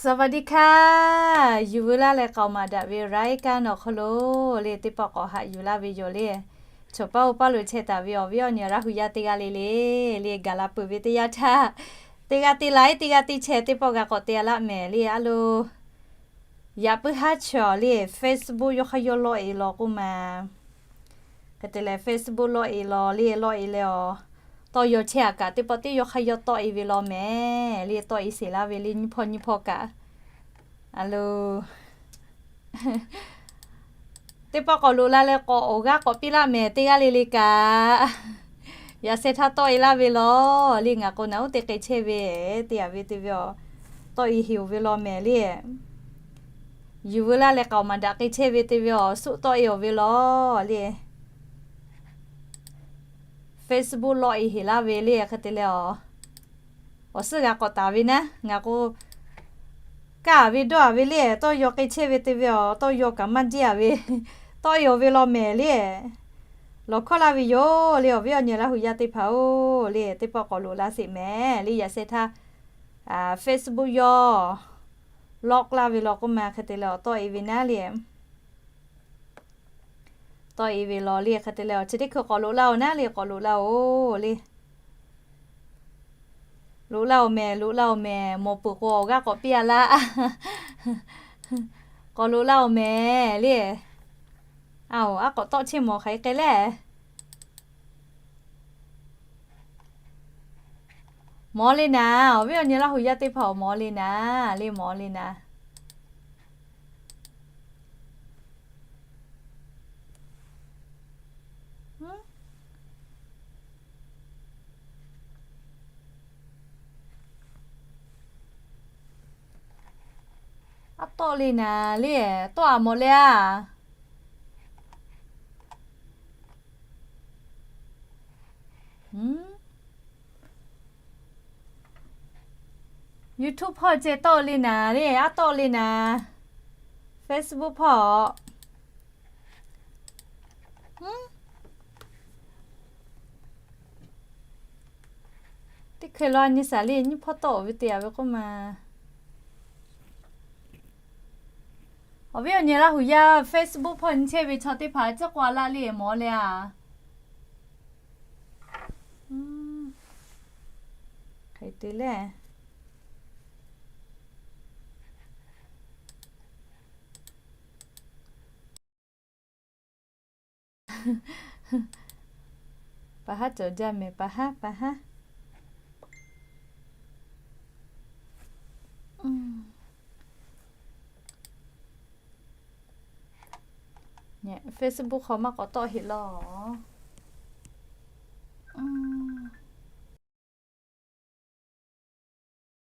สวัสดีค่ะ Yuˬ veu laˇ leh k'aoˍ maˍ daꞈ ve รายการ awˬ hk'aw lo le, teˇ pawˆ k'awꞈ haꞈ yuˬ laˇ ve yoˬ le. Chawˬ paˇ oˇ paˇ lo chehˇ taˍ ve awˬ viˉ awˬ nyi Laˇ huˍ yaˇ teˇ g'aˇ le le, le gaˬ la peuˬ ve teˇ yanˇ htaˇ, teˇ g'aˇ te laiˉ, teˇ g'aˇ te chehˇ, teˇ pawˆ g'a k'awꞈ te a laˆ mehˍ le. A lo, yaꞈ puiˉ haˉ chaw le, Facebook yawˇ hk'aˇ yawˇ lawˆ e law k'oˆ ma. Hk'e te leh Facebook lawˆ e law le, lawˆ e leh awˬ, tawˇ yaw chehˇ a kaꞈ, teˇ pawˆ teˇ yawˇ hk'aˇ yawˇ tawˆ e ve law mehˍ le. Tawˆ e sheˍ laˇ ve le, nyiˇ hpawˇ nyiˇ hpawˇ kaꞈ. A lo, teˇ pawˆ k'awꞈ loꞈ la leh k'awꞈ awˬ g'aˇ k'awꞈ piˇ laˆ mehˍ teˇ g'aˇ le le kaꞈ. Yaꞈ sheh htaˇ tawˆ e laˇ ve law le, ngaˬ k'o naˬ uˉ te k'ai chehˇ ve, te yaꞈ ve te ve awˬ, tawˆ e heˍ oˬ ve law mehˍ le. Yuˬ veu laˇ leh k'aoˍ maˍ daꞈ k'ai chehˇ ve te ve awˬ, suˆ tawˆ e oˬ ve law le. Facebook lawˆ e heˍ laˇ ve le, hk'e te leh awˬ, awˬ suhˉ g'a k'awꞈ taˍ ve naˉ, ngaˬ k'o kaˇ ve dawˇ a ve le, tawˇ yaw k'ai chehˇ ve te ve awˬ, tawˇ yaw kaꞈ maˇ jiˇ a ve, tawˆ e oˬ ve law mehˍ le. Lawˬ hkawˇ laˇ ve yoˬ le, awˬ viˉ awˬ nyi Laˇ huˍ yaˇ teˇ hpaˍ-oˬ le, teˇ pawˆ k'awꞈ loꞈ la sheˍ mehˍ le. Yaꞈ sheh htaˇ Facebook yawˇ lawˆ laˇ ve law k'oˆ ma, hk'e te leh awˬ tawˆ e ve naˉ le. Tawˆ e ve law le, hk'e te leh awˬ, chi teˇ hkui k'awꞈ loꞈ laˇ oˬ naˉ le, k'awꞈ loꞈ laˇ oˬ le. Loꞈ laˇ oˬ mehˍ, loꞈ laˇ oˬ mehˍ, mawˬ peuˬ k'o awˬ g'aˇ k'awꞈ piˇ a laˇ. K'awꞈ loꞈ laˇ oˬ mehˍ le. A oˬ, aˉ k'awꞈ tawˆ chehˇ mawˬ hk'aˬ hk'e le. Mawˬ le naˍ, awˬ viˉ awˬ nyi Laˇ huˍ yaˇ teˇ hpaˍ-oˬ, mawˬ le naˍ, le mawˬ le naˍ. Aˉ tawˆ le naˍ le, tawˆ a mawˬ le a. YouTube hpawˇ ceh tawˆ le naˍ le, aˉ tawˆ le naˍ. Facebook hpawˇ. Teˇ hkeh law a nyi shaˍ le, nyiˇ hpawˇ tawˆ oˬ ve te a ve k'oˆ ma. Awˬ viˉ awˬ nyi Laˇ huˍ yaˇ Facebook hpawˇ nyi chehˇ ve chaw teˇ hpaˍ ciˉ k'oˆ a laˇ le, mawˬ le a. Hk'e te le. Pa haˉ cawˬ jaˇ mehˍ, pa haˉ, pa haˉ. Facebook hk'aw maˇ k'awꞈ tawˆ heˆ law.